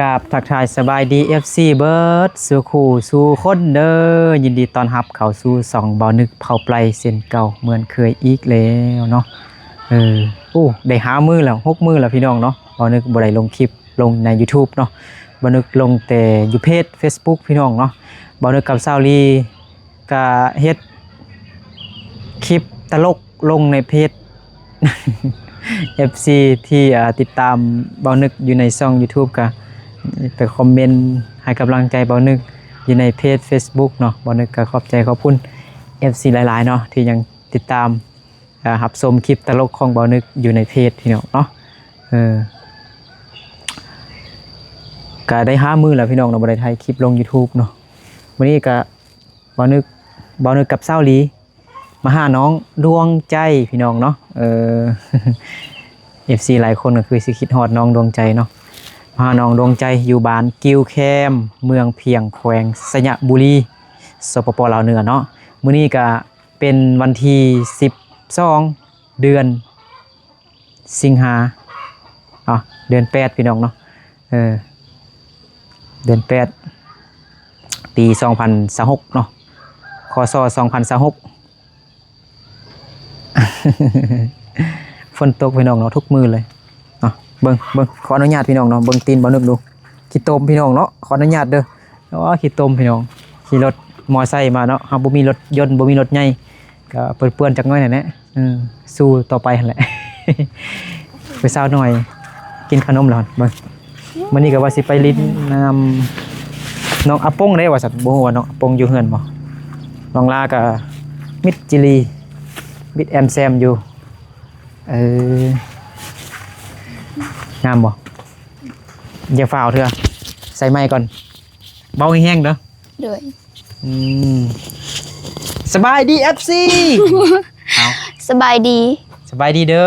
ກາບທັກທາຍສະບາຍດີ ເອັຟຊີ ເບິດສູ່ຄູ່ສູ່ຄົນເດີ. ຍິນດີຕ້ອນຮັບເຂົ້າສູ່ຊ່ອງເບົານຶກເຜົ່າໄປເຊັ່ນເກົ່າເໝືອນເຄີຍອີກແລ້ວເນາະ. ເອີ ໂອ້ ໄດ້ຫ້າມື້ແລ້ວ ຫົກມື້ແລ້ວພີ່ນ້ອງເນາະ, ເບົານຶກບໍ່ໄດ້ລົງຄລິບລົງໃນ YouTube ເນາະ. ເບົານຶກລົງແຕ່ຢູ່ເພຈ Facebook ພີ່ນ້ອງເນາະ. ເບົານຶກກັບສາວລີ ກະເຮັດຄລິບຕະຫຼົກລົງໃນເພຈ ເອັຟຊີ ທີ່ ອ່າ ຕິດຕາມເບົານຶກຢູ່ໃນຊ່ອງ YouTube ກະໄປຄອມເມັນໃຫ້ກຳລັງໃຈເບົານຶກຢູ່ໃນເພຈ Facebook ເນາະ. ເບົານຶກກະຂອບໃຈຂອບຄຸນ ເອັຟຊີ ຫຼາຍໆເນາະ ທີ່ຍັງຕິດຕາມ ອ່າ ຮັບຊົມຄລິບຕະຫຼົກຂອງເບົານຶກຢູ່ໃນເພຈພີ່ນ້ອງເນາະ. ເອີ ກະໄດ້ຫ້າມື້ແລ້ວພີ່ນ້ອງເນາະ ບໍ່ໄດ້ຖ່າຍຄລິບລົງ YouTube ເນາະ. ມື້ນີ້ກະ ເບົານຶກ ເບົານຶກກັບສາວລີ ມາຫານ້ອງດວງໃຈພີ່ນ້ອງເນາະ. ເອີ ເອັຟຊີ ຫຼາຍຄົນກໍຄືຊິຄິດຮອດນ້ອງດວງໃຈເນາະ. ມາຫານ້ອງດວງໃຈຢູ່ບ້ານກິວແຄມ ເມືອງພຽງ ແຂວງໄຊຍະບູລີ ສປປ ລາວເໜືອເນາະ. ມື້ນີ້ກະເປັນວັນທີສິບສອງ ເດືອນສິງຫາ ເນາະ ເດືອນແປດພີ່ນ້ອງເນາະ. ເອີ ເດືອນແປດ ປີສອງພັນຊາວຫົກເນາະ ຄ.ສ. ສອງພັນຊາວຫົກ. ຝົນຕົກພີ່ນ້ອງເນາະ ທຸກມື້ເລີຍເນາະ. ເບິ່ງ ເບິ່ງ ຂໍອະນຸຍາດພີ່ນ້ອງເນາະ ເບິ່ງຕີນເບົານຶກດູ ຂີ້ຕົມພີ່ນ້ອງເນາະ ຂໍອະນຸຍາດເດີ. ໂອ້ ຂີ້ຕົມພີ່ນ້ອງ ຂີ່ລົດມໍໄຊມາເນາະ ເຮົາບໍ່ມີລົດຍົນ ບໍ່ມີລົດໃຫຍ່ ກໍເປື້ອນໆຈັກໜ້ອຍນັ້ນແຫຼະ. ເອີ ສູ້ຕໍ່ໄປຫັ້ນແຫຼະ ຜູ້ສາວນ້ອຍກິນຂະໜົມແລ້ວ. ເບິ່ງ ມື້ນີ້ກໍວ່າຊິໄປຫຼິ້ນນຳນ້ອງອາປົງເດ້ວ່າຊັ້ນ ບໍ່ຮູ້ວ່ານ້ອງອາປົງຢູ່ເຮືອນບໍ່. ນ້ອງລາກໍມິດຈີຣີ ມິດແອມແຊມຢູ່. ເອີ ງາມບໍ່? ຢ່າຟ້າວເທື່ອ ໃສ່ໄມກ່ອນ ເວົ້າແຮງໆເດີ. ໂດຍ ອືມ ສະບາຍດີ ເອັຟຊີ ເອົ້າ ສະບາຍດີ ສະບາຍດີເດີ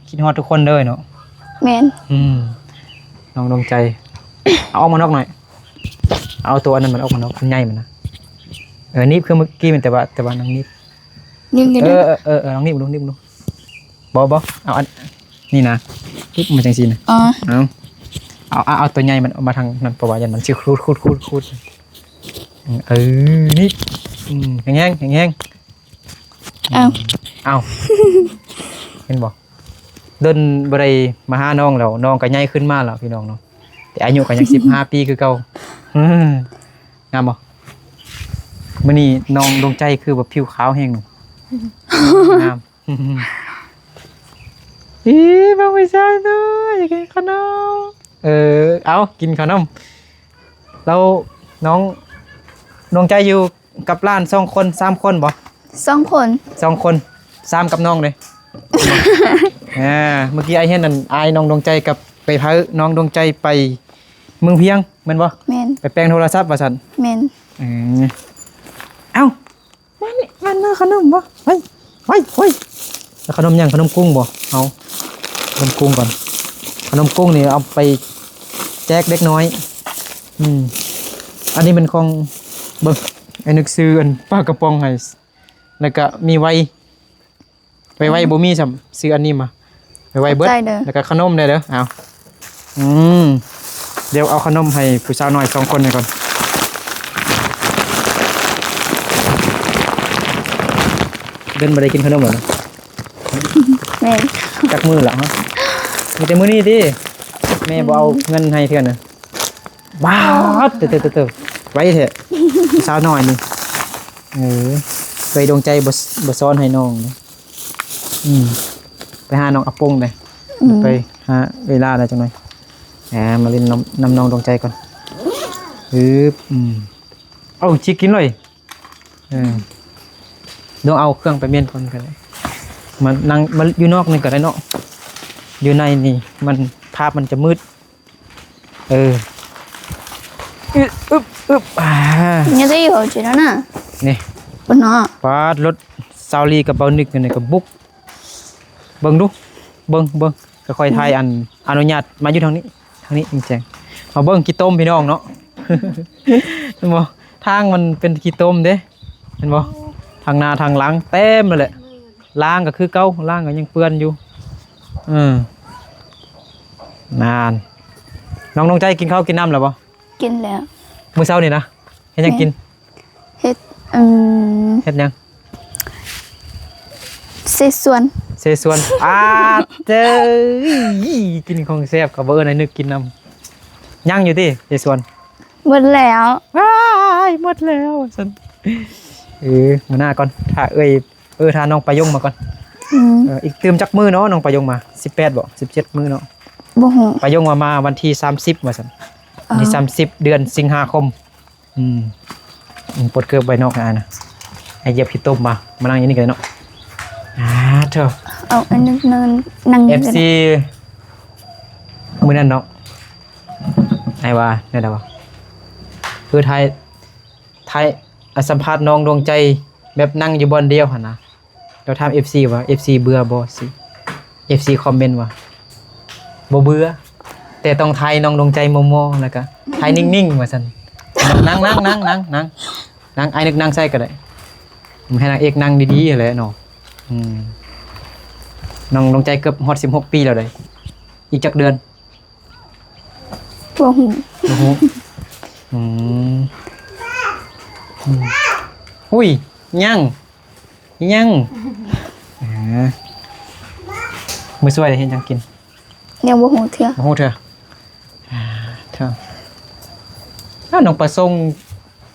ຄິດຮອດທຸກຄົນເດີເນາະ. ແມ່ນ ອືມ ນ້ອງດວງໃຈ ເອົາອອກມານອກໜ້ອຍ ເອົາຕົວອັນນັ້ນມັນອອກມານອກ ອັນໃຫຍ່ມັນນະ. ເອີ ໜີບຄືເມື່ອກີ້ແມ່ນ ແຕ່ວ່າ ແຕ່ວ່ານາງໜີບ ໜຶ່ງ ເອີ ເອີ ເອີ ລອງໜີບເບິ່ງດູ ໜີບເບິ່ງດູ. ບໍ່ ບໍ່ ເອົາອັນນີ້ນະ ປຶບມາຈັ່ງຊີ້ນະ. ອໍ ເອົາ ເອົາ ເອົາຕົວໃຫຍ່ມັນອອກມາທາງນັ້ນ ເພາະວ່າຢ້ານມັນຊິຂູດ ຂູດ ຂູດ ຂູດ. ເອີ ນີ້ ອືມ ແຮງໆ ແຮງໆ. ເອົາ ເອົາ ເຫັນບໍ່? ດົນບໍ່ໄດ້ມາຫານ້ອງແລ້ວ ນ້ອງກໍໃຫຍ່ຂຶ້ນມາແລ້ວພີ່ນ້ອງເນາະ ແຕ່ອາຍຸກໍຍັງສິບຫ້າປີຄືເກົ່າ. ງາມບໍ່? ມື້ນີ້ນ້ອງດວງໃຈຄືແບບຜິວຂາວແຮງ ງາມ. ອີ ບັກຜູ້ຊາຍນ້ອຍ ຢາກກິນຂະໜົມ. ເອີ ເອົາ ກິນຂະໜົມ. ແລ້ວນ້ອງດວງໃຈຢູ່ກັບຫຼານສອງຄົນ ສາມຄົນບໍ່? ສອງຄົນ ສອງຄົນ ສາມກັບນ້ອງເດ້. ອ່າ ເມື່ອກີ້ອ້າຍເຫັນອັນ ອ້າຍນ້ອງດວງໃຈກັບໄປພານ້ອງດວງໃຈໄປເມືອງພຽງແມ່ນບໍ່? ແມ່ນ ໄປແປງໂທລະສັບວ່າຊັ້ນ. ແມ່ນ ເອີ ເອົ້າ ມານີ້ ມາ ມາ ຂະໜົມບໍ່? ໄປ ໄປ ໄປ. ແລ້ວຂະໜົມຫຍັງ? ຂະໜົມກຸ້ງບໍ່? ເອົາຂະໜົມກຸ້ງກ່ອນ. ຂະໜົມກຸ້ງນີ້ເອົາໄປແຈກເດັກນ້ອຍ. ອືມ ອັນນີ້ແມ່ນຂອງ ເບິ່ງ ໄອ້ນຶກຊື້ອັນປາກະປ໋ອງໃຫ້ ແລ້ວກະມີໄວ ໄວໆ ບໍ່ມີຊ້ຳ ຊື້ອັນນີ້ມາ ໄວໆ ເບິດ. ຂອບໃຈເດີ ແລ້ວກໍຂະໜົມແດ່ເດີ. ເອົາ ອືມ ດຽວເອົາຂະໜົມໃຫ້ຜູ້ສາວນ້ອຍສອງຄົນນີ້ກ່ອນ. ດົນບໍ່ໄດ້ກິນຂະໜົມແລ້ວນະ. ແມ່ນ ຈັກມື້ແລ້ວຮະ? ມີແຕ່ມື້ນີ້ຕິ ແມ່ບໍ່ເອົາເງິນໃຫ້ເທື່ອນະ. ບາດ ເຕີໆໆ ໄວແທ້ ສາວນ້ອຍນີ້. ເອີ ເອື້ອຍດວງໃຈບໍ່ ບໍ່ສອນໃຫ້ນ້ອງນະ. ອືມ ໄປຫານ້ອງອາປົງເດ້. ອືມ ໄປຫາເອື້ອຍລາໄດ້ຈັກໜ່ອຍ. ອ່າ ມາຫຼິ້ນນຳ ນຳນ້ອງດວງໃຈກ່ອນ. ອືບ ອືມ ເອົາ ຊິກິນເລີຍ. ເອີ ດວງເອົາເຄື່ອງໄປມ້ຽນກ່ອນກໍໄດ້. ມານັ່ງ ມາຢູ່ນອກນີ້ກໍໄດ້ເນາະ ຢູ່ໃນນີ້ມັນ ພາບມັນຈະມືດ. ເອີ ອຶບ ອຶບ ອຶບ ອ່າ ຍັງໄດ້ຢູ່ເຈົ້ານະ. ນີ້ ເພິ່ນເນາະ ປາດ ລົດສາວລີກັບເບົານຶກ ອັນນີ້ກໍບຸກ. ເບິ່ງດູ ເບິ່ງ ເບິ່ງ ຄ່ອຍໆ ອືມ ຖ່າຍ ອັນ ອະນຸຍາດມາຢູ່ທາງນີ້ ທາງນີ້ແຈ້ງໆ. ມາເບິ່ງຂີ້ຕົມພີ່ນ້ອງເນາະ ເຫັນບໍ່? ທາງມັນເປັນຂີ້ຕົມເດ້ ເຫັນບໍ່? ທາງໜ້າທາງຫຼັງເຕັມເລີຍແຫຼະ. ລ້າງກໍຄືເກົ່າ ລ້າງກໍຍັງເປື້ອນຢູ່. ເອີ ນັ້ນ ນ້ອງ ນ້ອງໃຈກິນເຂົ້າກິນນ້ຳແລ້ວບໍ່? ກິນແລ້ວ. ມື້ເຊົ້ານີ້ນະ ເຮັດຫຍັງກິນ? ເຮັດ ອືມ ເຮັດຫຍັງ? ເສສວນ. ເສສວນ. ອາເຕີຍ ກິນຂອງແຊບກໍບໍ່ເອີ້ນໃຫ້ນຶກກິນນຳ. ຍັງຢູ່ຕິເສສວນ? ໝົດແລ້ວ. ວ້າຍ ໝົດແລ້ວຊັ້ນ. ເອີ ມື້ໜ້າກ່ອນ ຖ້າເອື້ອຍ ເອີ ຖ້ານ້ອງປາຍົງມາກ່ອນ. ອືມ ເອີ ອີກຕື່ມຈັກມື້ເນາະ ນ້ອງປາຍົງມາ? ສິບແປດບໍ່? ສິບເຈັດມື້ເນາະ. ບໍ່ຮູ້. ປາຍົງວ່າມາວັນທີສາມສິບວ່າຊັ້ນ. ເອີ ວັນທີສາມສິບ ເດືອນສິງຫາຄົມ. ອືມ ອືມ ປົດເກີບໄວ້ນອກນະ ອ້າຍນະ. ອ້າຍຢຽບຂີ້ຕົມມາ ມານັ່ງຢູ່ນີ້ກໍໄດ້ເນາະ. ອາ ໂທ້ ເອົາອັນນັ້ນນັ່ງ ນັ່ງ ເອັຟຊີ ມື້ນັ້ນເນາະ ອ້າຍວ່າແນວໃດວະ? ຄືໄທ ໄທ ອາ ສຳພາດນ້ອງດວງໃຈແບບນັ່ງຢູ່ບ່ອນດຽວຫັ້ນນະ. ລາວຖາມເອັຟຊີວ່າ ເອັຟຊີເບື່ອບໍ່? ເອັຟຊີຄອມເມັນວ່າ ບໍ່ເບື່ອ ແຕ່ຕ້ອງຖ່າຍນ້ອງດວງໃຈມໍ່ໆ ແລ້ວກະຖ່າຍນິ່ງໆ ວ່າຊັ້ນ. ນັ່ງ ນັ່ງ ນັ່ງ ນັ່ງ ນັ່ງ ນັ່ງ ອ້າຍນຶກນັ່ງໃສ່ກໍໄດ້. ໃຫ້ນາງເອກນັ່ງດີໆ ຫັ້ນແຫຼະເນາະ. ອືມ ນ້ອງດວງໃຈເກືອບຮອດສິບຫົກປີແລ້ວເດ້. ອີກຈັກເດືອນ? ບໍ່ຮູ້. ບໍ່ຮູ້. ອືມ ອືມ ຫຸ້ຍ ຍັງ ຍັງ ອາ ມື້ຊ່ວຍໄດ້ເຮັດຫຍັງກິນ? ຍັງບໍ່ຮູ້ເທື່ອ. ບໍ່ຮູ້ເທື່ອ. ອາ ເທື່ອ. ອ້າວ ນ້ອງປະສົງ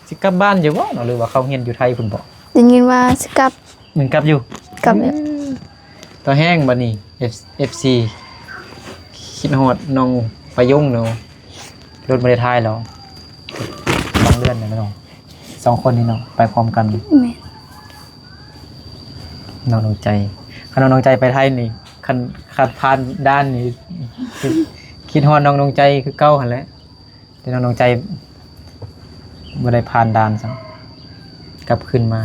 ຊິກັບບ້ານຢູ່ບໍ່ເນາະ ຫຼືວ່າເຂົ້າຮຽນຢູ່ໄທພຸ້ນບໍ່? ໄດ້ຍິນວ່າຊິກັບ. ຍັງກັບຢູ່? ກັບຢູ່. ອືມ ຕໍ່ແຮງບັດນີ້ ເອັຟ ເອັຟຊີ ຄິດຮອດນ້ອງປະຍົງເນາະ. ລົດບໍ່ໄດ້ຖ່າຍແລ້ວ ສອງເດືອນແລ້ວເນາະ. ສອງຄົນນີ້ເນາະ ໄປພ້ອມກັນ. ແມ່ນ. ນ້ອງດວງໃຈ ຄັນນ້ອງດວງໃຈໄປໄທນີ້ ຄັນ ຄັນຜ່ານດ່ານນີ້ ຄິດ ຄິດຮອດນ້ອງດວງໃຈຄືເກົ່າຫັ້ນແຫຼະ. ແຕ່ນ້ອງດວງໃຈບໍ່ໄດ້ຜ່ານດ່ານຊ້ຳ ກັບຄືນມາ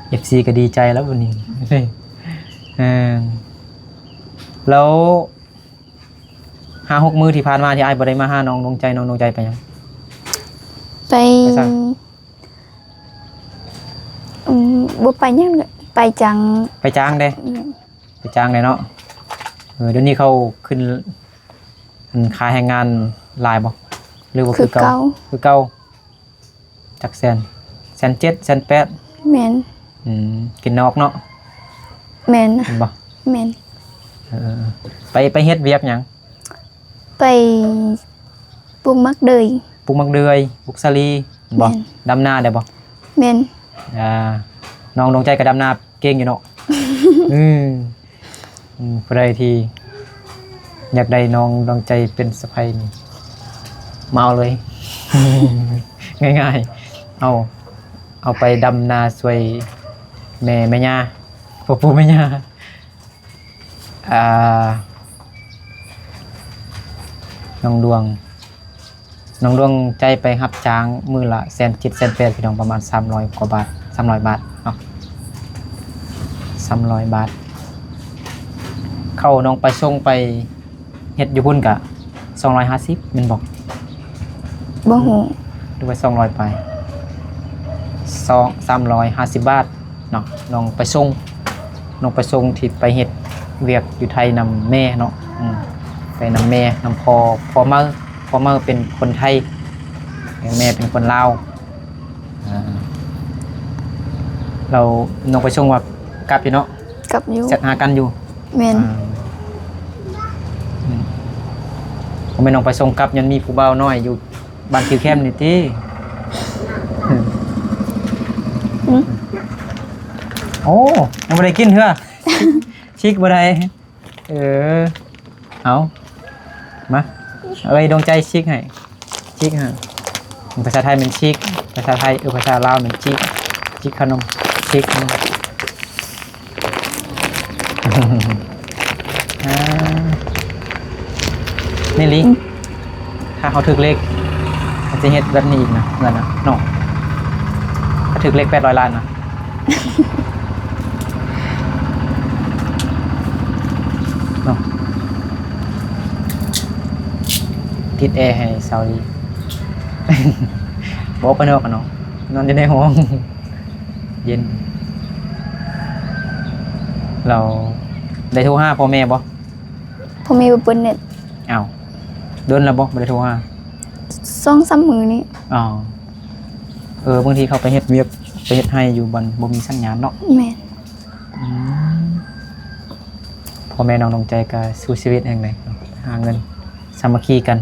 ເອັຟຊີກໍດີໃຈແລ້ວບັດນີ້. ເອີ ແລ້ວຫ້າຫົກມື້ທີ່ຜ່ານມາທີ່ອ້າຍບໍ່ໄດ້ມາຫານ້ອງດວງໃຈ ນ້ອງດວງໃຈໄປຫຍັງ? ໄປ ໄປໃສ? ອືມ ບໍ່ໄປຫຍັງ ໄປຈ້າງ ໄປຈ້າງເດ້. ອືມ ໄປຈ້າງເດ້ເນາະ. ເອີ ດຽວນີ້ເຂົາຂຶ້ນ ອັນ ຄ່າແຮງງານຫຼາຍບໍ່ ຫຼືວ່າຄືເກົ່າ? ຄືເກົ່າ. ຄືເກົ່າ. ຈັກແສນ? ແສນເຈັດ ແສນແປດ. ແມ່ນ. ອືມ ກິນນອກເນາະ. ແມ່ນ. ແມ່ນບໍ່? ແມ່ນ. ເອີ ໄປ ໄປເຮັດວຽກຫຍັງ? ໄປປູກໝາກເດືອຍ. ປູກໝາກເດືອຍ ປູກສາລີບໍ່? ແມ່ນ. ດຳນາໄດ້ບໍ່? ແມ່ນ. ອ່າ ນ້ອງດວງໃຈກໍດຳນາ ເກັ່ງຢູ່ເນາະ. ອືມ ອືມ ຜູ້ໃດທີ່ຢາກໄດ້ນ້ອງດວງໃຈເປັນສະໃພ້ນີ້ ມາເອົາເລີຍ ງ່າຍໆ ເອົາ ເອົາໄປດຳນາຊ່ວຍແມ່ ແມ່ຍ່າ ພໍ່ປູ່ແມ່ຍ່າ. ອ່າ ນ້ອງດວງ ນ້ອງດວງໃຈໄປຮັບຈ້າງມື້ລະແສນເຈັດ ແສນແປດ ພີ່ນ້ອງ ປະມານສາມຮ້ອຍກວ່າບາດ ສາມຮ້ອຍບາດເນາະ ສາມຮ້ອຍບາດ. ເຂົ້ານ້ອງໄປສົ່ງໄປເຮັດຢູ່ພຸ້ນກະສອງຮ້ອຍຫ້າສິບແມ່ນບໍ່? ບໍ່ຮູ້ ຫຼືວ່າສອງຮ້ອຍປາຍ ສອງ ສາມຮ້ອຍຫ້າສິບບາດ. ເນາະ ນ້ອງໄປສົ່ງ ນ້ອງໄປສົ່ງທີ່ໄປເຮັດວຽກຢູ່ໄທນຳແມ່ເນາະ. ອືມ ໄປນຳແມ່ ນຳພໍ່ ພໍ່ເມົາ ພໍ່ເມົາເປັນຄົນໄທ ແມ່ເປັນຄົນລາວ. ອ່າ ແລ້ວນ້ອງໄປສົ່ງວ່າກັບຢູ່ເນາະ? ກັບຢູ່. ແຊັດຫາກັນຢູ່? ແມ່ນ. ອ່າ ອືມ ບໍ່ແມ່ນນ້ອງໄປສົ່ງກັບ ຍັງມີຜູ້ບ່າວນ້ອຍຢູ່ ບ້ານຄິວແຄມນີ້ຕິ? ອືມ ໂອ້ ຍັງບໍ່ໄດ້ກິນເທື່ອ ຊິກບໍ່ໄດ້. ເອີ ເອົາ ມາ ເອີຍ ດວງໃຈຊິກໃຫ້ ຊິກໃຫ້. ພາສາໄທແມ່ນຊິກ ພາສາໄທ ເອີ ພາສາລາວແມ່ນຈິກ ຈິກຂະໜົມ ຊິກຂະໜົມ. ອ່າ ແມ່ລີ ອືມ ຖ້າເຮົາຖືກເລກ ເຮົາຈະເຮັດແບບນີ້ອີກນະ ເຮືອນນະເນາະ. ຖ້າຖືກເລກແປດຮ້ອຍລ້ານນະ ເນາະ ຕິດແອໃຫ້ສາວລີ ບໍ່ອອກໄປນອກກັນເນາະ ນອນຢູ່ໃນຫ້ອງ ເຢັນ. ແລ້ວໄດ້ໂທຫາພໍ່ແມ່ບໍ່? ພໍ່ແມ່ບໍ່ເປີດເນັດ. ອ້າວ ດົນແລ້ວບໍ່ ບໍ່ໄດ້ໂທຫາ? ສອງສາມມື້ນີ້. ອໍ ເອີ ບາງທີເຂົາໄປເຮັດວຽກ ໄປເຮັດໄຮ່ຢູ່ບ່ອນບໍ່ມີສັນຍານເນາະ. ແມ່ນ. ອືມ ພໍ່ແມ່ນ້ອງດວງໃຈກໍສູ້ຊີວິດແຮງໃດ ຫາເງິນ ສາມັກຄີກັນ.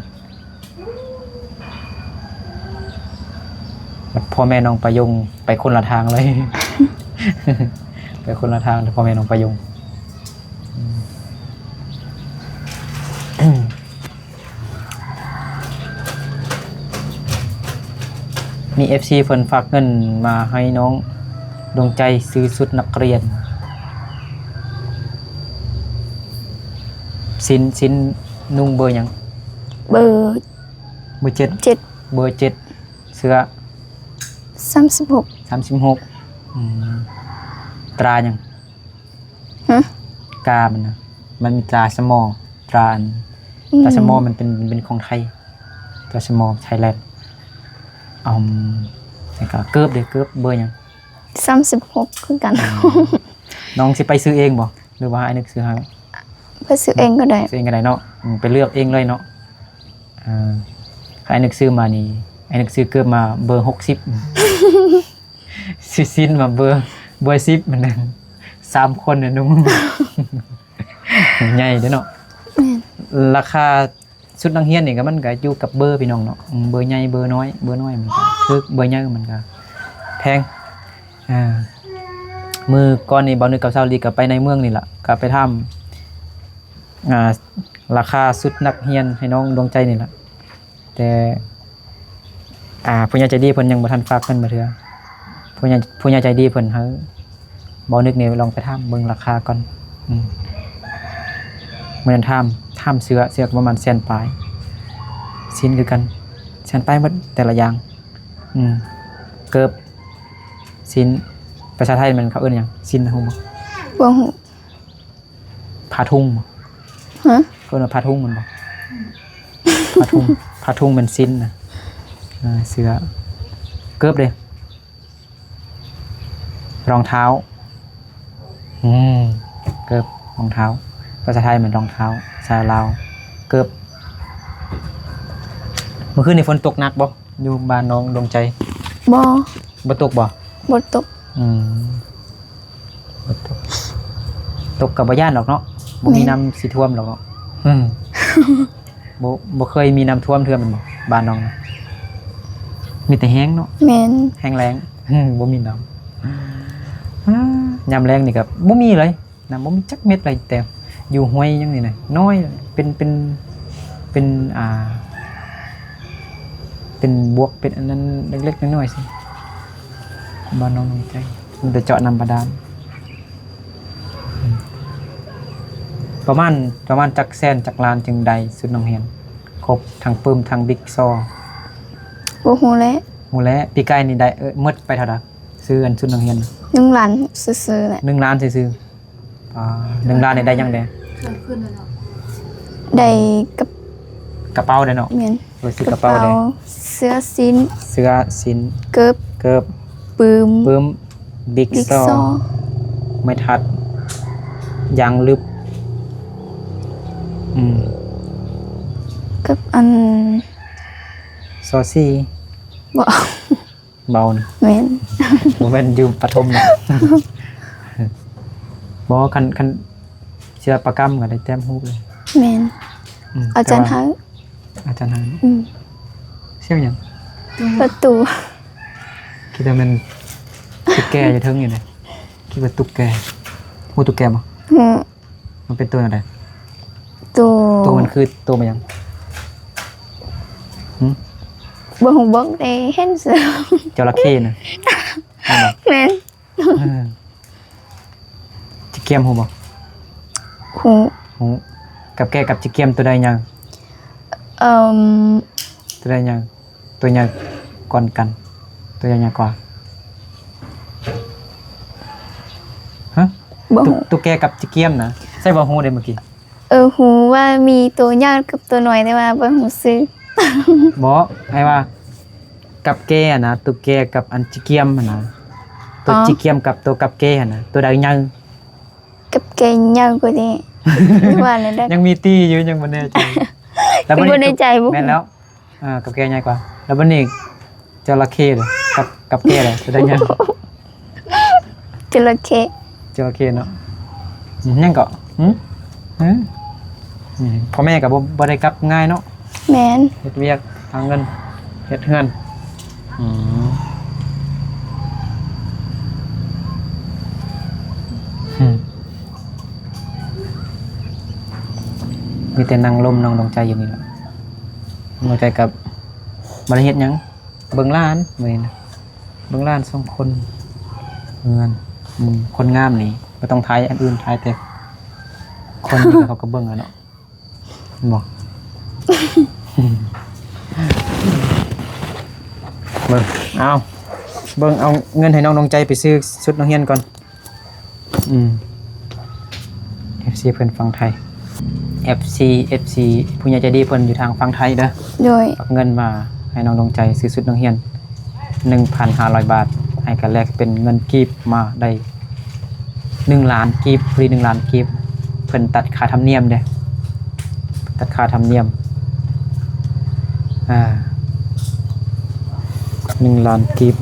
ບັດພໍ່ແມ່ນ້ອງປາຍົງໄປຄົນລະທາງເລີຍ ໄປຄົນລະທາງ ແຕ່ພໍ່ແມ່ນ້ອງປາຍົງ. ມີເອັຟຊີເພິ່ນຝາກເງິນມາໃຫ້ນ້ອງດວງໃຈຊື້ຊຸດນັກຮຽນ. ຊິນ ຊິນນຸ່ງເບີຫຍັງ? ເບີ ເບີເຈັດ. ເຈັດ. ເບີເຈັດ. ເສື້ອ? ສາມສິບຫົກ. ສາມສິບຫົກ. ອືມ ຕາຫຍັງ? ຮະ? ກາມັນນະ ມັນມີຕາສະມໍ ຕາອັນ ອືມ ຕາສະມໍມັນເປັນ ເປັນຂອງໄທ ຕາສະມໍໄທແລນ. ອືມ ແລ້ວກໍເກີບເດ ເກີບເບີຫຍັງ? ສາມສິບຫົກຄືກັນ. ອືມ ນ້ອງຊິໄປຊື້ເອງບໍ່ ຫຼືວ່າໃຫ້ອ້າຍນຶກຊື້ໃຫ້? ໄປຊື້ເອງກໍໄດ້. ຊື້ເອງກໍໄດ້ເນາະ. ອືມ ໄປເລືອກເອງເລີຍເນາະ. ເອີ ໃຫ້ອ້າຍນຶກຊື້ມານີ້ ອ້າຍນຶກຊື້ເກີບມາເບີຫົກສິບ ຊິຊິນມາເບີ ເບີສິບ ມັນ ສາມຄົນນະນຸ່ງ ໃຫຍ່ເດ້ເນາະ. ແມ່ນ. ລາຄາຊຸດນັກຮຽນນີ້ກໍ ມັນກໍຢູ່ກັບເບີພີ່ນ້ອງເນາະ. ອືມ ເບີໃຫຍ່ ເບີນ້ອຍ ເບີນ້ອຍມັນກໍຖືກ ເບີໃຫຍ່ມັນກໍແພງ. ອ່າ ມື້ກ່ອນນີ້ ບ່າວນຶກກັບສາວລີກໍໄປໃນເມືອງນີ້ລະ ກໍໄປຖາມ ອ່າ ລາຄາຊຸດນັກຮຽນໃຫ້ນ້ອງດວງໃຈນີ້ລະ ແຕ່ ອ່າ ຜູ້ໃຫຍ່ໃຈດີເພິ່ນຍັງບໍ່ທັນຝາກເງິນມາເທື່ອ. ຜູ້ໃຫຍ່ ຜູ້ໃຫຍ່ໃຈດີເພິ່ນໃຫ້ບ່າວນຶກນີ້ລອງໄປຖາມເບິ່ງລາຄາກ່ອນ. ອືມ ມື້ນັ້ນຖາມ ຖາມເສື້ອ ເສື້ອກໍປະມານແສນປາຍ ຊິນຄືກັນ ແສນປາຍໝົດແຕ່ລະຢ່າງ. ອືມ ເກີບ ຊິນ ພາສາໄທມັນເຂົາເອີ້ນຫຍັງ? ຊິນ ຮູ້ບໍ່? ບໍ່ຮູ້. ຜ້າທຸງບໍ່? ຮະ? ເອີ້ນວ່າຜ້າທຸງແມ່ນບໍ່? ຜ້າທຸງ ຜ້າທຸງແມ່ນຊິນນະ. ເອີ ເສື້ອ ເກີບເດ? ຮອງເທົ້າ. ອືມ ເກີບ ຮອງເທົ້າ ພາສາໄທແມ່ນຮອງເທົ້າ ພາສາລາວເກີບ. ເມື່ອຄືນນີ້ຝົນຕົກໜັກບໍ່ ຢູ່ບ້ານນ້ອງດວງໃຈ? ບໍ່. ບໍ່ຕົກບໍ່? ບໍ່ຕົກ. ອືມ ບໍ່ຕົກ ຕົກກໍບໍ່ຢ້ານດອກເນາະ ບໍ່ມີ ແມ່ນ ນ້ຳຊິຖ້ວມດອກເນາະ. ອືມ ບໍ່ ບໍ່ເຄີຍມີນ້ຳຖ້ວມເທື່ອແມ່ນບໍ່ ບ້ານນ້ອງນະ? ມີແຕ່ແຫ້ງເນາະ. ແມ່ນ. ແຫ້ງແລ້ງ ບໍ່ມີນ້ຳ. ອາ ຍາມແລ້ງນີ້ກໍບໍ່ມີເລີຍ ນ້ຳບໍ່ມີຈັກເມັດເລີຍ. ແຕ່ຢູ່ຫ້ວຍຫຍັງນີ້ນະ ນ້ອຍ ເປັນ ເປັນ ເປັນ ອ່າ ເປັນບວກ ເປັນອັນນັ້ນເລັກໆນ້ອຍໆຊີ້ ບ້ານນ້ອງດວງໃຈ ມີແຕ່ເຈາະນ້ຳບາດານ. ປະມານ ປະມານຈັກແສນຈັກລ້ານຈຶ່ງໄດ້ຊຸດນັກຮຽນຄົບ ທັງປຶ້ມທັງບິກຊໍ? ບໍ່ຮູ້ແຫຼະ. ຮູ້ແຫຼະ. ປີກາຍນີ້ໄດ້ ເອີ ໝົດໄປເທົ່າໃດ ຊື້ອັນຊຸດນັກຮຽນ? ໜຶ່ງລ້ານຊື່ໆແຫຼະ. ໜຶ່ງລ້ານຊື່ໆ. ອ່າ ໜຶ່ງລ້ານນີ້ໄດ້ຫຍັງແດ່? ເຄື່ອງຂຶ້ນແລ້ວເນາະ. ໄດ້ກະ ກະເປົາໄດ້ເນາະ. ແມ່ນ. ເອີ ຊື້ກະເປົາໄດ້ ກະເປົາ ເສື້ອ ສິ້ນ ເສື້ອ ສິ້ນ ເກີບ ເກີບ ປຶ້ມ ປຶ້ມ ບິກ ບິກ ຊໍ ຊໍ ໄມ້ທັດ ຢາງລຶບ ອືມ ກັບອັນ ຊໍສີ່ ບໍ່ ເບົານະ. ແມ່ນ. ບໍ່ແມ່ນຢູ່ປະຖົມນະ. ບໍ່ ຄັນ ຄັນສິລະປະກຳກໍໄດ້ແຕ້ມຮູບເລີຍ. ແມ່ນ. ອືມ ອາຈານໃຫ້. ອາຈານໃຫ້. ອືມ. ສຽງຫຍັງ? ປະຕູ. ຄິດວ່າແມ່ນຕຸກແກຢູ່ເທິງນີ້ນະ. ຄິດວ່າຕຸກແກ. ຮູ້ຕຸກແກບໍ່? ຮູ້. ມັນເປັນໂຕແນວໃດ? ໂຕ ໂຕມັນຄືໂຕແມ່ນຫຍັງ? ຫື? ບໍ່ຮູ້ ບໍ່ໄດ້ເຫັນຊື່. ຈະລະເຂນະ? ແມ່ນບໍ່? ແມ່ນ. ເອີ ຈິກຽມຮູ້ບໍ່? ຮູ້. ຮູ້. ກັບແກ້ກັບຈິກຽມໂຕໃດໃຫຍ່? ເອີ່ມ ໂຕໃດໃຫຍ່? ຕົວໃຫຍ່ກ່ອນກັນ ຕົວໃຫຍ່ໃຫຍ່ກວ່າ. ຮະ? ບໍ່ ຕຸ ຕຸກແກກັບຈິກຽມນະ ໃຊ່ບໍ່? ຮູ້ເດ້ມື້ກີ້. ເອີ ຮູ້ວ່າມີໂຕໃຫຍ່ກັບໂຕນ້ອຍ ແຕ່ວ່າບໍ່ຮູ້ຊື່. ບໍ່ ອ້າຍວ່າກັບແກນະ ຕຸກແກກັບອັນຈິກຽມຫັ້ນນະ ໂຕ ອໍ ຈິກຽມກັບໂຕກັບແກຫັ້ນນະ ໂຕໃດໃຫຍ່? ກັບແກໃຫຍ່ກວ່ານີ້ ຫຼືວ່າແນວໃດ? ຍັງມີຕີຢູ່ ຍັງບໍ່ແນ່ໃຈ. ແລ້ວບັດນີ້ ຢູ່ໃນໃຈບໍ່ ແມ່ນແລ້ວ ອ່າ ກັບແກໃຫຍ່ກວ່າ. ແລ້ວບັດນີ້ ຈະລະເຂເດ ກັບ ກັບແກເດ ຈະໄດ້ຫຍັງ? ຈະລະເຂ ຈະລະເຂເນາະ. ຫຍັງເກາະ? ຫື? ຫື? ອືມ ພໍ່ແມ່ກໍບໍ່ ບໍ່ໄດ້ກັບງ່າຍເນາະ. ແມ່ນ ເຮັດວຽກຫາເງິນ ເຮັດເຮືອນ. ອືມ ຫື ມີແຕ່ນັ່ງລົມນ້ອງດວງໃຈຢູ່ນີ້ແຫຼະ. ດວງໃຈກໍບໍ່ໄດ້ເຮັດຫຍັງ ເບິ່ງຫຼານມື້ນີ້ນະ ເບິ່ງຫຼານສອງຄົນ ເຮືອນ. ອືມ ຄົນງາມນີ້ບໍ່ຕ້ອງຖ່າຍອັນອື່ນ ຖ່າຍແຕ່ຄົນນີ້ ເຂົາກໍເບິ່ງແລ້ວເນາະ ເຫັນບໍ່? ເບິ່ງ ເອົາ ເບິ່ງ ເອົາເງິນໃຫ້ນ້ອງດວງໃຈໄປຊື້ຊຸດນັກຮຽນກ່ອນ. ອືມ ເອັຟຊີເພິ່ນຝັ່ງໄທ ເອັຟຊີ ເອັຟຊີ ຜູ້ໃຫຍ່ໃຈດີເພິ່ນຢູ່ທາງຝັ່ງໄທເດີ. ໂດຍ ຝາກເງິນມາໃຫ້ນ້ອງດວງໃຈຊື້ຊຸດນັກຮຽນ ໜຶ່ງພັນຫ້າຮ້ອຍບາດ ໃຫ້ກັນແລກເປັນເງິນກີບມາໄດ້ ໜຶ່ງລ້ານກີບ ພໍດີ ໜຶ່ງລ້ານກີບ. ເພິ່ນຕັດຄ່າທຳນຽມເດ້ ຕັດຄ່າທຳນຽມ ອ່າ ໜຶ່ງລ້ານກີບ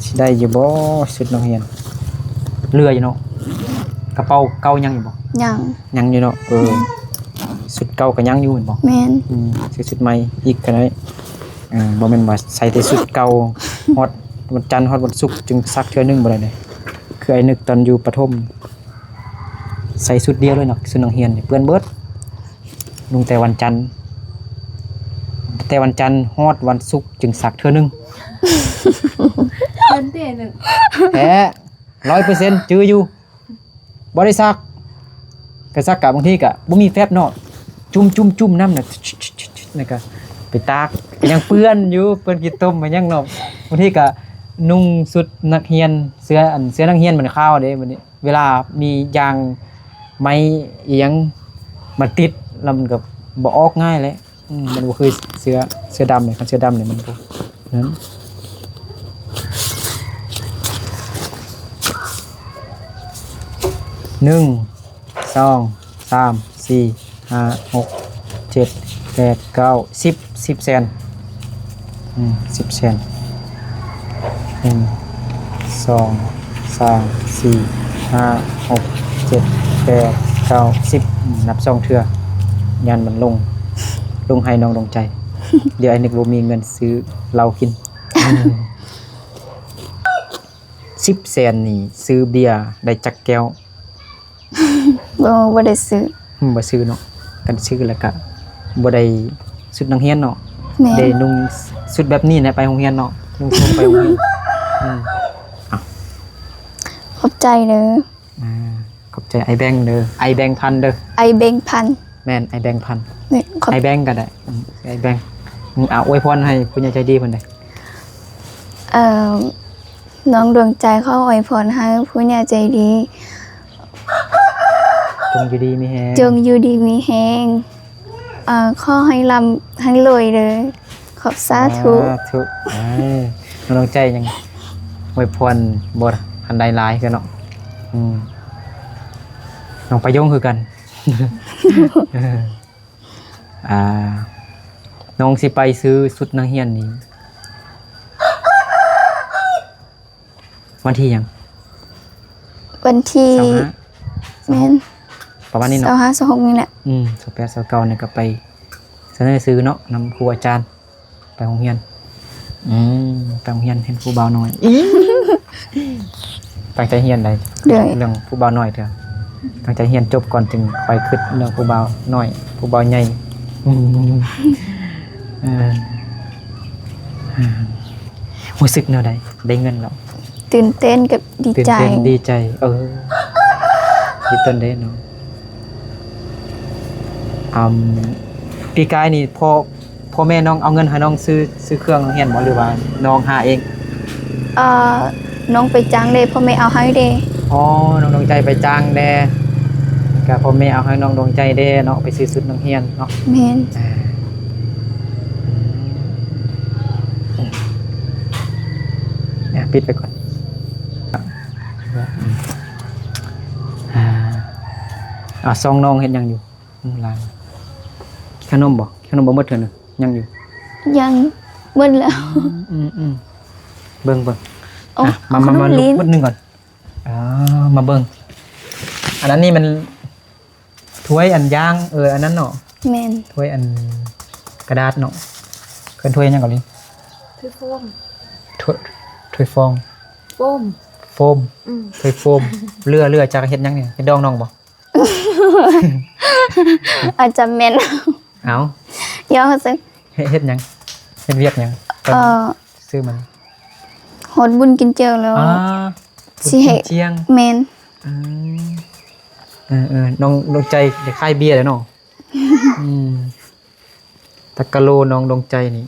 ຊິໄດ້ຢູ່ບໍ່ ຊຸດນັກຮຽນ? ເຫຼືອຢູ່ເນາະ ກະເປົາເກົ່າຍັງຢູ່ບໍ່? ຍັງ ຍັງຢູ່ເນາະ. ເອີ ຊຸດເກົ່າກໍຍັງຢູ່ແມ່ນບໍ່? ແມ່ນ ອືມ ຊື້ຊຸດໃໝ່ອີກກໍໄດ້. ເອີ ບໍ່ແມ່ນວ່າໃສ່ແຕ່ຊຸດເກົ່າ ຮອດວັນຈັນຮອດວັນສຸກຈຶ່ງຊັກເທື່ອໜຶ່ງ ບໍ່ໄດ້ເດ້. ຄືອ້າຍນຶກຕອນຢູ່ປະຖົມ ໃສ່ຊຸດດຽວເລີຍເນາະ ຊຸດນັກຮຽນນີ້ເປື້ອນເບິດ ນຸ່ງແຕ່ວັນຈັນ ແຕ່ວັນຈັນຮອດວັນສຸກຈຶ່ງຊັກເທື່ອໜຶ່ງ. ເດືອນເດໜຶ່ງ ແທ້ ຮ້ອຍເປີເຊັນ ຈື່ຢູ່ ບໍ່ໄດ້ຊັກ ກະຊັກກະບາງທີກະບໍ່ມີແຟັບເນາະ ຈຸ່ມໆໆ ນ້ຳນະ ແລ້ວກະໄປຕາກ ກະຍັງເປື້ອນຢູ່ ເປື້ອນຂີ້ຕົມ ມັນຍັງເນາະ. ບາງທີກະນຸ່ງຊຸດນັກຮຽນ ເສື້ອ ອັນ ເສື້ອນັກຮຽນມັນຂາວເດ້ ບັດນີ້ ເວລາມີຢາງໄມ້ອີ່ຫຍັງມາຕິດ ແລ້ວມັນກໍບໍ່ອອກງ່າຍແຫຼະ. ອືມ ມັນບໍ່ຄືເສື້ອ ເສື້ອດຳນີ້ ຄັນເສື້ອດຳນີ້ມັນກໍນັ້ນ. ໜຶ່ງ ສອງ ສາມ ສີ່ ຫ້າ ຫົກ ເຈັດ ແປດ ເກົ້າ ສິບ ສິບແສນ. ອືມ ສິບແສນ ໜຶ່ງ ສອງ ສາມ ສີ່ ຫ້າ ຫົກ ເຈັດ ແປດ ເກົ້າ ສິບ. ອືມ ນັບສອງເທື່ອ ຢ້ານມັນຫຼົງ ຫຼົງໃຫ້ນ້ອງດວງໃຈ. ດຽວອ້າຍນຶກບໍ່ມີເງິນຊື້ເຫຼົ້າກິນ. ສິບແສນນີ້ຊື້ເບຍໄດ້ຈັກແກ້ວ? ບໍ່ ບໍ່ໄດ້ຊື້. ອືມ ບໍ່ຊື້ເນາະ ຄັນຊື້ແລ້ວກະບໍ່ໄດ້ຊຸດນັກຮຽນເນາະ. ແມ່ນ ໄດ້ນຸ່ງຊຸດແບບນີ້ແຫຼະໄປໂຮງຮຽນເນາະ ນຸ່ງໂສ້ງໄປໂຮງຮຽນ. ອືມ ເອົາ ຂອບໃຈເດີ. ອ່າ ຂອບໃຈອ້າຍແບງເດີ ອ້າຍແບງພັນເດີ ອ້າຍແບງພັນ. ແມ່ນ ອ້າຍແບງພັນ ແມ່ນ ຂອບ ອ້າຍແບງກໍໄດ້. ອືມ ອ້າຍແບງ. ອືມ ເອົາ ອວຍພອນໃຫ້ຜູ້ໃຫຍ່ໃຈດີເພິ່ນເດີ. ເອີ ນ້ອງດວງໃຈຂໍອວຍພອນໃຫ້ຜູ້ໃຫຍ່ໃຈດີ ຈົ່ງຢູ່ດີມີແຮງ ຈົ່ງຢູ່ດີມີແຮງ ເອີ ຂໍໃຫ້ລ່ຳໃຫ້ລວຍເດີ. ຂອບ ສາທຸ ສາທຸ. ເອີ ນ້ອງດວງໃຈຍັງອວຍພອນບໍ່ທັນໄດ້ຫຼາຍຄືເນາະ. ອືມ ນ້ອງປາຍົງຄືກັນ. ອ່າ ນ້ອງຊິໄປຊື້ຊຸດນັກຮຽນນີ້ ວັນທີຫຍັງ? ວັນທີ ຊາວຫ້າ ແມ່ນ ປະມານນີ້ເນາະ ຊາວຫ້າ ຊາວຫົກນີ້ແຫຼະ. ອືມ ຊາວແປດ ຊາວເກົ້ານີ້ກໍໄປສະເໜີຊື່ເນາະ ນຳຄູອາຈານ ໄປໂຮງຮຽນ. ອືມ ໄປໂຮງຮຽນຮຽນຜູ້ບ່າວນ້ອຍ. ຕັ້ງໃຈຮຽນໄດ໋ ເລື່ອງຜູ້ບ່າວນ້ອຍເທື່ອ ຕັ້ງໃຈຮຽນຈົບກ່ອນຈຶ່ງຄ່ອຍຄິດເລື່ອງຜູ້ບ່າວນ້ອຍ ຜູ້ບ່າວໃຫຍ່. ເອີ ຮູ້ສຶກແນວໃດ ໄດ້ເງິນແລ້ວ? ຕື່ນເຕັ້ນກັບດີໃຈ ຕື່ນເຕັ້ນດີໃຈ. ເອີ ດີຕົ້ນເດ້ເນາະ. ອາ ປີກາຍນີ້ ພໍ່ ພໍ່ແມ່ນ້ອງເອົາເງິນໃຫ້ນ້ອງຊື້ ຊື້ເຄື່ອງໂຮງຮຽນບໍ່ ຫຼືວ່ານ້ອງຫາເອງ? ເອີ ນ້ອງໄປຈ້າງເດ້ ພໍ່ແມ່ເອົາໃຫ້ເດ້. ອໍ ນ້ອງດວງໃຈໄປຈ້າງແດ່ ກະພໍ່ແມ່ເອົາໃຫ້ນ້ອງດວງໃຈເດ້ເນາະ ໄປຊື້ຊຸດນັກຮຽນເນາະ. ແມ່ນ ອ່າ ອ່າ ປິດໄປກ່ອນ. ອ່າ ອ່າ ຊ່ອງນ້ອງເຮັດຫຍັງຢູ່? ອືມ ຫຼານ ກິນຂະໜົມບໍ່? ກິ ຂະໜົມບໍ່ໝົດເທື່ອໜຶ່ງ ຍັງຢູ່? ຍັງ ໝົດແລ້ວ. ອືມໆ ເບິ່ງໆ ໂອ້ ອ່ະ ມາ ເອົາຂະໜົມ ມາ ມາ ຫຼິ້ນ ໝົດໜຶ່ງກ່ອນ. ອ່າ ມາເບິ່ງ ອັນ ອັນນີ້ມັນຖ້ວຍອັນຢ່າງ ເອີ ອັນນັ້ນເນາະ. ແມ່ນ ຖ້ວຍອັນກະດາດເນາະ. ເອີ້ນຖ້ວຍຫຍັງເກາຫຼີ? ຖ້ວຍໂຟມ. ຖ້ວຍ ຖ້ວຍຟອງ ໂຟມ ໂຟມ. ອືມ ຖ້ວຍໂຟມ. ເຫຼືອ ເຫຼືອຈາກເຮັດຫຍັງນີ້? ເຮັດດອງນ້ອງບໍ່? ອາດຈະແມ່ນ. ເອົາ ຢອກຊື່. ເຮັດ ເຮັດຫຍັງ? ເຮັດວຽກຫຍັງ? ເອີ ຊື້ມັນ ຮອດບຸນກິນເຈີແລ້ວ. ອ່າ ຊິເຮັດ ບຸນກິນຈຽງ. ແມ່ນ. ອືມ ເອີໆ ນ້ອງດວງໃຈໄດ້ຂາຍເບຍແລ້ວເນາະ. ອືມ ຕະກະໂລນ້ອງດວງໃຈນີ້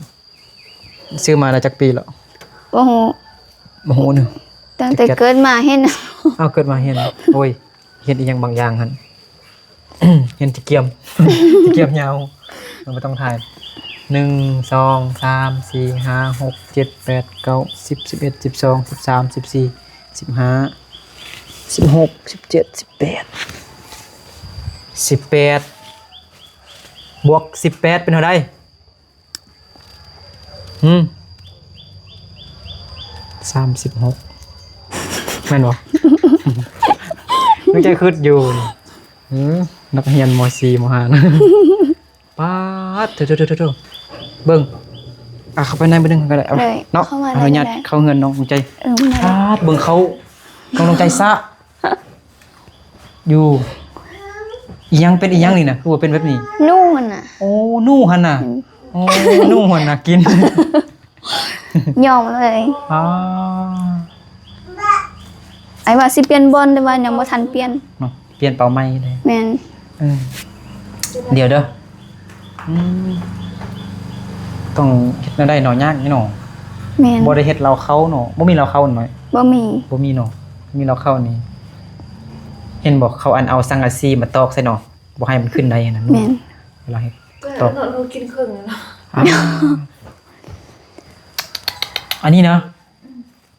ຊື້ມາໄດ້ຈັກປີແລ້ວ? ບໍ່ຮູ້ ບໍ່ຮູ້ເນາະ. ຕັ້ງແຕ່ເກີດມາເຫັນ. ອ້າວ ເກີດມາເຫັນ. ໂອ້ຍ ເຫັນອີ່ຫຍັງບາງຢ່າງຫັ້ນ ເຫັນທີ່ກຽມ ທີ່ກຽມຍາວ. ມັນບໍ່ຕ້ອງຖ່າຍ. ໜຶ່ງ ສອງ ສາມ ສີ່ ຫ້າ ຫົກ ເຈັດ ແປດ ເກົ້າ ສິບ ສິບເອັດ ສິບສອງ ສິບສາມ ສິບສີ່ ສິບຫ້າ ສິບຫົກ ສິບເຈັດ ສິບແປດ ສິບແປດ ບວກສິບແປດເປັນເທົ່າໃດ? ຫືມ ສາມສິບຫົກ ແມ່ນບໍ່? ດວງໃຈຄຶດຢູ່. ເອີ ນັກຮຽນ ມໍສີ່ ມໍຫ້າ ປາດ ໂທ້ໆໆໆ ເບິ່ງ ອ່ະ ເຂົ້າໄປໃນເບິ່ງໜຶ່ງກໍໄດ້ ເອົາ ເນາະ ເຂົ້າມາ ອະນຸຍາດ ໄດ້ ເຂົ້າເຮືອນນ້ອງດວງໃຈ. ເອີ ມາ ປາດ ເບິ່ງເຂົ້າ ນ້ອງດວງໃຈສະ ຢູ່ ອີ່ຫຍັງ ເປັນອີ່ຫຍັງນີ້ນະ ຄືວ່າເປັນແບບນີ້? ໜູຫັ້ນນະ. ໂອ້ ໜູຫັ້ນນະ. ອືມ ໂອ້ ໜູຫັ້ນນະກິນ ຍອມເລີຍ. ອໍ ອ້າຍວ່າຊິປ່ຽນບ່ອນ ແຕ່ວ່າຍັງບໍ່ທັນປ່ຽນເນາະ. ປ່ຽນເປົ້າໃໝ່ເດ້. ແມ່ນ. ເອີ ດຽວເດີ. ອືມ ຕ້ອງເຮັດແນວໃດເນາະ ຍາກຢູ່ເນາະ. ແມ່ນ. ບໍ່ໄດ້ເຮັດເລົ້າເຂົ້າເນາະ. ບໍ່ມີເລົ້າເຂົ້າແມ່ນບໍ່? ບໍ່ມີ. ບໍ່ມີເນາະ. ມີເລົ້າເຂົ້ານີ້ ເຫັນບໍ່ ເຂົາອັນເອົາສັງກະສີມາຕອກໃສ່ເນາະ ບໍ່ໃຫ້ມັນຂຶ້ນໄດ້ຫັ້ນນະ. ແມ່ນ. ເວລາເຮັດ ກໍ ຕອກ ເນາະ ໜູກິນເຄິ່ງແລ້ວເນາະ. ອ່າ ອັນນີ້ນະ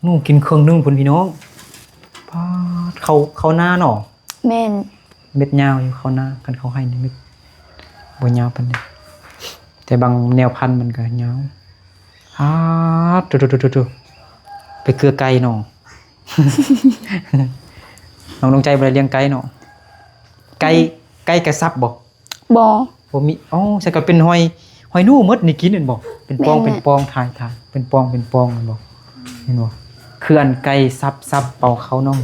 ໜູກິນເຄິ່ງໜຶ່ງພຸ້ນພີ່ນ້ອງ. ປາດ ເຂົ້າ ເຂົ້ານາເນາະ. ແມ່ນ. ເມັດຍາວຢູ່ເຂົ້ານາ. ຄັນເຂົ້າໄຮ່ນີ້ເມັດບໍ່ຍາວປານໃດ ແຕ່ບາງແນວພັນມັນກໍຍາວ. ອາ ໂທ້ໆໆໆ ໄປເກືອໄກ່ເນາະ. ນ້ອງດວງໃຈບໍ່ໄດ້ລ້ຽງໄກ່ເນາະ. ໄກ່ ໄກ່ກະສັບບໍ່? ບໍ່ ບໍ່ມີ. ອໍ ຊັ້ນກໍເປັນຫອຍ ຫອຍໜູໝົດນີ້ກິນແມ່ນບໍ່? ເປັນປອງ ແມ່ນ ເປັນປອງ ຖ່າຍ ຖ່າຍ ເປັນປອງ ເປັນປອງແມ່ນບໍ່? ເຫັນບໍ່? ຄືອັນໄກ່ສັບ ສັບເປົ່າເຂົ້ານ້ອງ.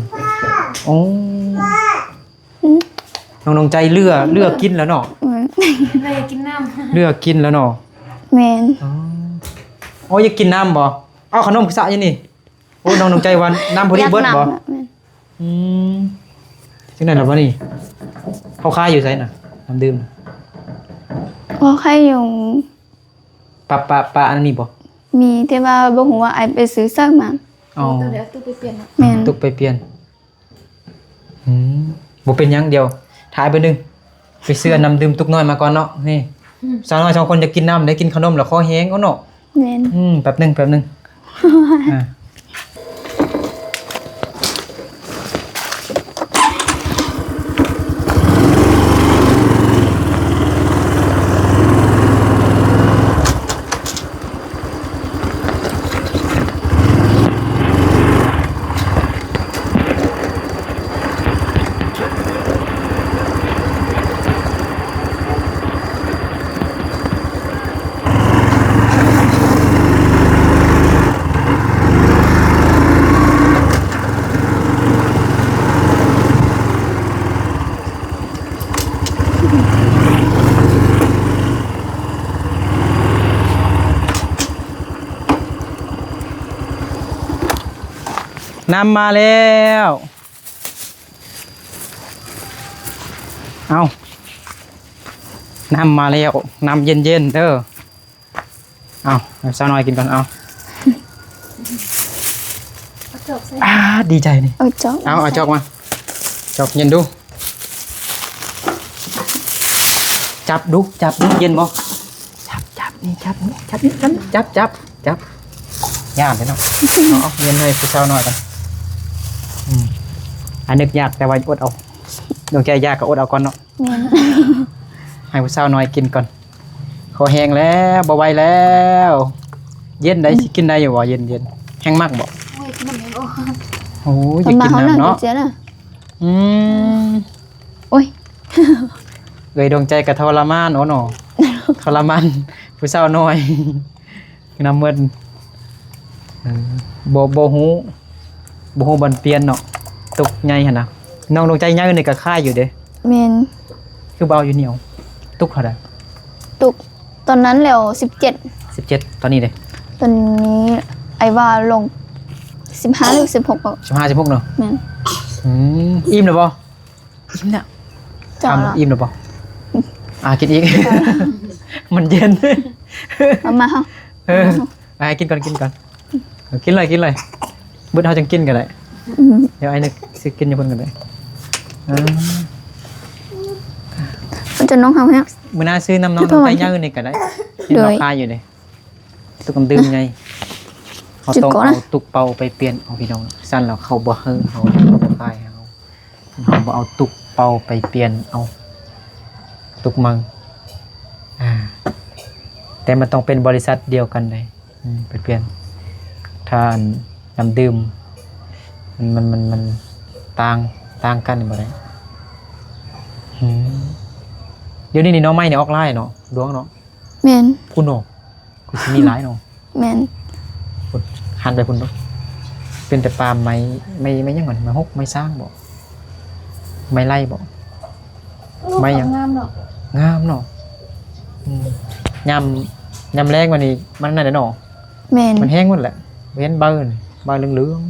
ໂອ້ ອືມ ນ້ອງດວງໃຈເຫຼືອ ເຫຼືອກິນແລ້ວເນາະ. ແມ່ນ ເຫຼືອກິນນ້ຳ ເຫຼືອກິນແລ້ວເນາະ. ແມ່ນ. ອໍ ໂອ້ ຢາກກິນນ້ຳບໍ່? ເອົາຂະໜົມສະຢູ່ນີ້. ໂອ້ ນ້ອງດວງໃຈວ່ານ້ຳພໍດີເບິດບໍ່? ຢາກນ້ຳ. ແມ່ນ. ອືມ ຈັ່ງໃດລະບັດນີ້? ເຂົາຂາຍຢູ່ໃສນະ ນ້ຳດື່ມ? ເຂົາຂາຍຢູ່ ປະ ປະ ປະອັນນີ້ບໍ່? ມີ ແຕ່ວ່າບໍ່ຮູ້ວ່າອ້າຍໄປຊື້ໃສມາ. ອໍ ຕອນແລ້ວຕຸກໄປປ່ຽນເນາະ. ແມ່ນ. ຕຸກໄປປ່ຽນ. ອືມ ບໍ່ເປັນຫຍັງ ດຽວຖ້າອ້າຍໄປໜຶ່ງ ໄປຊື້ນ້ຳດື່ມຕຸກນ້ອຍມາກ່ອນເນາະ. ນີ້ ອືມ ສາວນ້ອຍສອງຄົນຢາກກິນນ້ຳ ໄດ້ກິນຂະໜົມແລ້ວຄໍແຫ້ງເອົາເນາະ. ແມ່ນ. ອືມ ແປັບໜຶ່ງ ແປັບໜຶ່ງ. ອ່າ ນ້ຳມາແລ້ວ. ເອົາ ນ້ຳມາແລ້ວ ນ້ຳເຢັນໆເດີ. ເອົາ ໃຫ້ສາວນ້ອຍກິນກ່ອນ. ເອົາ ເອົາຈອກໃສ່ ອ່າ ດີໃຈນີ້. ເອົາຈອກ ເອົາ ເອົາຈອກມາ ຈອກເຢັນດູ. ຈັບດູ ຈັບດູ ເຢັນບໍ່? ຈັບ ຈັບ ນີ້ ຈັບ ນີ້ ຈັບ ນີ້ ຈັບ ຈັບ ຈັບ ຢ້ານເດ້ເນາະ. ເອົາ ເອົາ ເຢັນໃຫ້ຜູ້ສາວນ້ອຍກ່ອນ. ອືມ ອັນນຶກຢາກ ແຕ່ວ່າອົດເອົາ ດວງໃຈຢາກກໍອົດເອົາກ່ອນເນາະ. ແມ່ນ. ໃຫ້ຜູ້ສາວນ້ອຍກິນກ່ອນ. ເ ພໍແຮງແລ້ວ ບໍ່ໄຫວແລ້ວ. ເຢັນໄດ໋ ອືມ ຊິກິນໄດ້ຢູ່ບໍ່? ເຢັນໆ ແຮງມັກບໍ່? ໂອ້ຍ ກິນນ້ຳແຮງ ໂອ້ຍ ຢາກກິນນ້ຳເນາະ. ອືມ ໂອ້ຍ ເອື້ອຍດວງໃຈກໍທໍລະມານ ໂອ້ເນາະ ທໍລະມານຜູ້ສາວນ້ອຍ. ນ້ຳເໝິດ ເອີ ບໍ່ ບໍ່ຮູ້ ບໍ່ຮູ້ບ່ອນປ່ຽນເນາະ ຕຸກໃຫຍ່ຫັ້ນນະ. ນ້ອງດວງໃຈໃຫຍ່ນີ້ກໍຂາຍຢູ່ເດ້. ແມ່ນ. ຄືບໍ່ເອົາຢູ່ນີ້ເອົາ? ຕຸກເທົ່າໃດ? ຕຸກຕອນນັ້ນແລ້ວ ສິບເຈັດ. ສິບເຈັດ. ຕອນນີ້ເດ້? ຕອນນີ້ອ້າຍວ່າລົງ ສິບຫ້າ ຫຼື ສິບຫົກ ກໍ ສິບຫ້າ ສິບຫົກເນາະ. ແມ່ນ. ອືມ ອີ່ມແລ້ວບໍ່? ອີ່ມແລ້ວ. ເຈົ້າ ຖາມ ລະ ອີ່ມແລ້ວບໍ່? ອືມ ອ່າ ກິນອີກ ເຈົ້າ ລະ ມັນເຢັນ. ເອົາມາເຮົາ ເອີ ເອົາມາເຮົາ ອ່າ ກິນກ່ອນ ກິນກ່ອນ. ເອີ ກິນເລີຍ ກິນເລີຍ ເບິດເຮົາຈັ່ງກິນກໍໄດ້. ອືມ ດຽວອ້າຍນຶກຊິກິນຢູ່ພຸ້ນກໍໄດ້. ອ່າ ມັນຈະນ້ອງເຮົາແຮງ. ມື້ໜ້າຊື້ນ້ຳນ້ອງ ນ້ອງໄຕເຍີນີ້ກໍໄດ້. ໂດຍ ເຫັນເຂົາຂາຍຢູ່ເດ້. ຕຸກນ້ຳດື່ມໃຫຍ່ ເຮົາຕ້ອງເອົາຕຸກເປົ່າໄປປ່ຽນເອົາ ພີ່ນ້ອງ. ຊັ້ນແລ້ວເຂົາບໍ່ໃຫ້ເຮົາ ເຂົາບໍ່ຂາຍໃຫ້ເຮົາ. ເຮົາບໍ່ເອົາຕຸກເປົ່າໄປປ່ຽນເອົາ ຕຸກໃໝ່. ອ່າ ແຕ່ມັນຕ້ອງເປັນບໍລິສັດດຽວກັນເດ້. ອືມ ໄປປ່ຽນ. ຖ້າອັນນ້ຳດື່ມ ມັນ ມັນ ມັນ ມັນຕ່າງ ຕ່າງກັນບໍ່ໄດ້. ອືມ ດຽວນີ້ນີ້ໜໍ່ໄມ້ນີ້ອອກຫຼາຍເນາະ ດວງເນາະ. ແມ່ນ. ພຸ້ນເນາະ ຄືຊິມີຫຼາຍເນາະ. ແມ່ນ. ພຸ້ນ ຫັນໄປພຸ້ນເນາະ. ເປັນແຕ່ປ່າໄມ້ ໄມ້ ໄມ້ຫຍັງມັນ ໄມ້ຫົກ ໄມ້ຊ້າງບໍ? ໄມ້ໄລ່ບໍ? ໂອ້ ໄມ້ຫຍັງ? ງາມເນາະ ງາມເນາະ. ອືມ ຍາມ ຍາມແລ້ງມານີ້ມັນນັ້ນແຫຼະເນາະ. ແມ່ນ. ມັນແຫ້ງໝົດແຫຼະ ບໍ່ເຫັນໃບ. ໃບເຫຼືອງ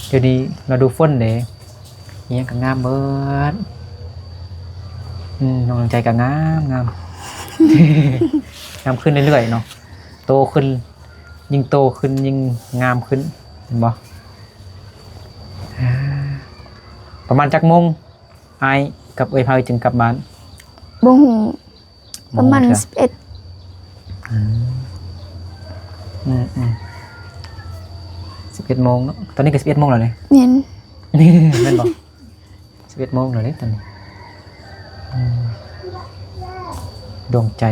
ໆ ດຽວນີ້ລະດູຝົນເດ້ ອີ່ຫຍັງກໍງາມເບິດ. ອືມ ນ້ອງດວງໃຈກໍງາມ ງາມ ງາມຂຶ້ນເລື້ອຍໆເນາະ. ໂຕຂຶ້ນ ຍິ່ງໂຕຂຶ້ນຍິ່ງງາມຂຶ້ນ ເຫັນບໍ່? ອ່າ ປະມານຈັກໂມງ ອ້າຍກັບເອື້ອຍເພົ້າຈຶ່ງກັບບ້ານ? ບໍ່ຮູ້. ປະມານ ບໍ່ຮູ້ເທື່ອ ສິບເອັດ. ອືມ ອືມ ອືມ ສິບເອັດໂມງເນາະ. ຕອນນີ້ກໍສິບເອັດໂມງແລ້ວເດ້. ແມ່ນ. ແມ່ນບໍ່? ສິບເອັດໂມງແລ້ວເດ້ຕອນນີ້. ອືມ ດວງໃຈ.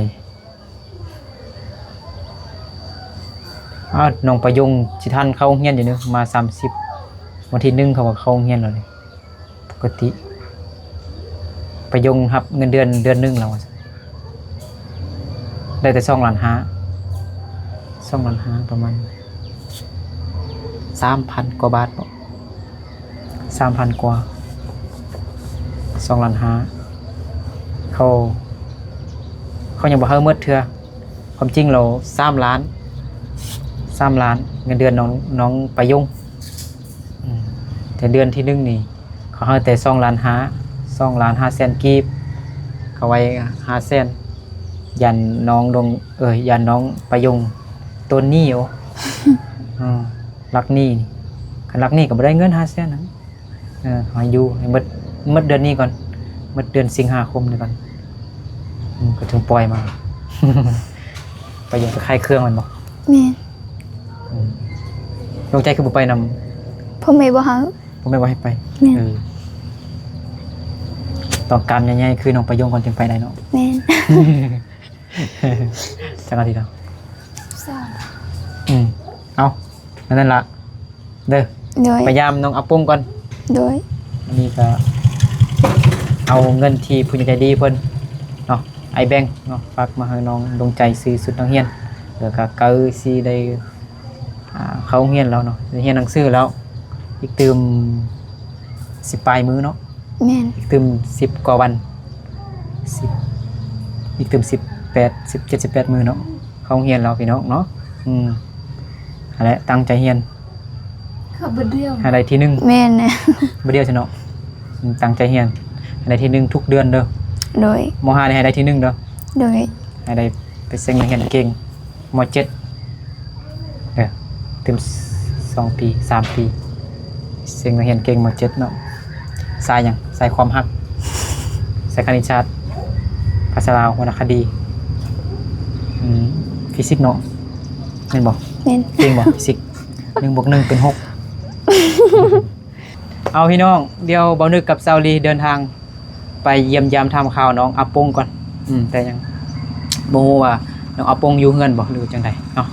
ອ້າວ ນ້ອງປະຍົງຊິທັນເຂົ້າໂຮງຮຽນຢູ່ເນາະ ມາສາມສິບ ວັນທີໜຶ່ງເຂົາກໍເຂົ້າໂຮງຮຽນແລ້ວນີ້. ປົກກະຕິປະຍົງຮັບເງິນເດືອນເດືອນໜຶ່ງແລ້ວວ່າຊັ້ນ ໄດ້ແຕ່ສອງລ້ານຫ້າ ສອງລ້ານຫ້າ ປະມານສາມພັນກວ່າບາດບໍ ສາມພັນກວ່າ ສອງລ້ານຫ້າ. ເຂົາ ເຂົາຍັງບໍ່ໃຫ້ເໝິດເທື່ອ. ຄວາມຈິງແລ້ວສາມລ້ານ ສາມລ້ານ ເງິນເດືອນນ້ອງ ນ້ອງປະຍົງ. ອືມ ແຕ່ເດືອນທີໜຶ່ງນີ້ ເຂົາໃຫ້ແຕ່ສອງລ້ານຫ້າ ສອງລ້ານຫ້າແສນກີບ ເຂົາໄວ້ຫ້າແສນ. ຢ້ານນ້ອງດົງ ເອີ ຢ້ານນ້ອງປະຍົງໂຕນໜີ້. ໂອ້ ອືມ ລັກໜີ້ ຄັນລັກໜີ້ກໍບໍ່ໄດ້ເງິນຫ້າແສນນະ. ເອີ ໃຫ້ຢູ່ໃຫ້ໝົດ ໝົດເດືອນນີ້ກ່ອນ ໝົດເດືອນສິງຫາຄົມນີ້ກ່ອນ ອືມ ກໍເຖິງປ່ອຍມາ. ໄປຍັງໄປຂາຍເຄື່ອງແມ່ນບໍ່? ແມ່ນ. ອືມ ດວງໃຈຄືບໍ່ໄປນຳ? ພໍ່ແມ່ບໍ່ໃຫ້. ພໍ່ແມ່ບໍ່ໃຫ້ໄປ. ແມ່ນ. ເອີ ຕ້ອງການໃຫຍ່ໆ ຄືນ້ອງປະຍົງກ່ອນຈຶ່ງໄປໄດ້ເນາະ. ແມ່ນ. ຈັກອາທິດແລ້ວ? ສາມ. ອືມ ເອົາ ນັ້ນລະ ເດີ ໂດຍ ໄປຢາມນ້ອງອາປົງກ່ອນ. ໂດຍ ອັນນີ້ກໍເອົາເງິນທີ່ຜູ້ໃຫຍ່ໃຈດີເພິ່ນເນາະ ອ້າຍແບງເນາະ ຝາກມາໃຫ້ນ້ອງດວງໃຈຊື້ຊຸດນັກຮຽນ ແລ້ວກໍໃກ້ຊິໄດ້ ອ່າ ເຂົ້າໂຮງຮຽນແລ້ວເນາະ ໄດ້ຮຽນໜັງສືແລ້ວ ອີກຕື່ມສິບປາຍມື້ເນາະ. ແມ່ນ. ອີກຕື່ມສິບກວ່າວັນ ສິບ ອີກຕື່ມສິບແປດ ສິບເຈັດ ສິບແປດມື້ເນາະ ເຂົ້າໂຮງຮຽນແລ້ວພີ່ນ້ອງເນາະ. ອືມ ຫັ້ນແຫຼະ ຕັ້ງໃຈຮຽນ ເຂົ້າເບິດດຽວ ໃຫ້ໄດ້ທີໜຶ່ງ. ແມ່ນ. ເບິດດຽວຊະເນາະ. ອືມ ຕັ້ງໃຈຮຽນ ໃຫ້ໄດ້ທີໜຶ່ງທຸກເດືອນເດີ. ໂດຍ. ມໍຫ້ານີ້ໃຫ້ໄດ້ທີໜຶ່ງເດີ. ໂດຍ. ໃຫ້ໄດ້ໄປເສັງນັກຮຽນເກັ່ງ ມໍເຈັດ ເອີ ຕື່ມສອງປີ ສາມປີ ເສັງນັກຮຽນເກັ່ງ ມໍເຈັດເນາະ. ສາຍຫຍັງ? ສາຍຄວາມຮັກ ສາຍຄະນິດສາດ ພາສາລາວ ວັນນະຄະດີ ອືມ ຟີຊິກເນາະ ແມ່ນບໍ່? ແມ່ນ. ເກັ່ງບໍ່? ຟີຊິກ ໜຶ່ງບວກໜຶ່ງເປັນຫົກ. ເອົາ ພີ່ນ້ອງ ດຽວບ່າວນຶກກັບສາວລີເດີນທາງໄປຢ້ຽມຢາມຖາມຂ່າວນ້ອງອາປົງກ່ອນ. ອືມ ແຕ່ຍັງ ບໍ່ຮູ້ວ່ານ້ອງອາປົງຢູ່ເຮືອນບໍ່ ຫຼືຈັ່ງໃດເນາະ.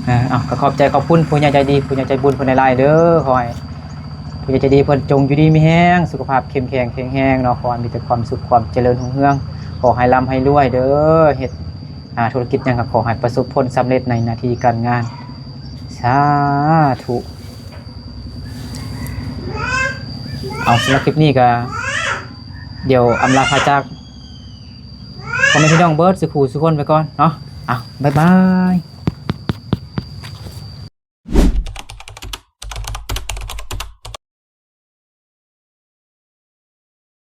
ເອີ ເອົາ ກໍຂອບໃຈຂອບຄຸນຜູ້ໃຫຍ່ໃຈດີ ຜູ້ໃຫຍ່ໃຈບຸນເພິ່ນຫຼາຍໆເດີ. ຂໍໃຫ້ຜູ້ໃຫຍ່ໃຈດີເພິ່ນຈົ່ງຢູ່ດີມີແຮງ ສຸຂະພາບເຂັ້ມແຂງແຂງແຮງເນາະ. ຂໍໃຫ້ມີແຕ່ຄວາມສຸກຄວາມຈະເລີນຮຸ່ງເຮືອງ ຂໍໃຫ້ລ່ຳໃຫ້ລວຍເດີ. ເຮັດ ອ່າ ທຸລະກິດຫຍັງກໍຂໍໃຫ້ປະສົບຜົນສຳເລັດໃນໜ້າທີ່ການງານ ສາທຸ. ເອົາ ສຳລັບຄລິບນີ້ກໍ ດຽວອຳລາພາຈາກ ພໍ່ແມ່ພີ່ນ້ອງເບິດສູ່ຜູ້ສູ່ຄົນໄປກ່ອນເນາະ. ເອົາ ບາຍບາຍ.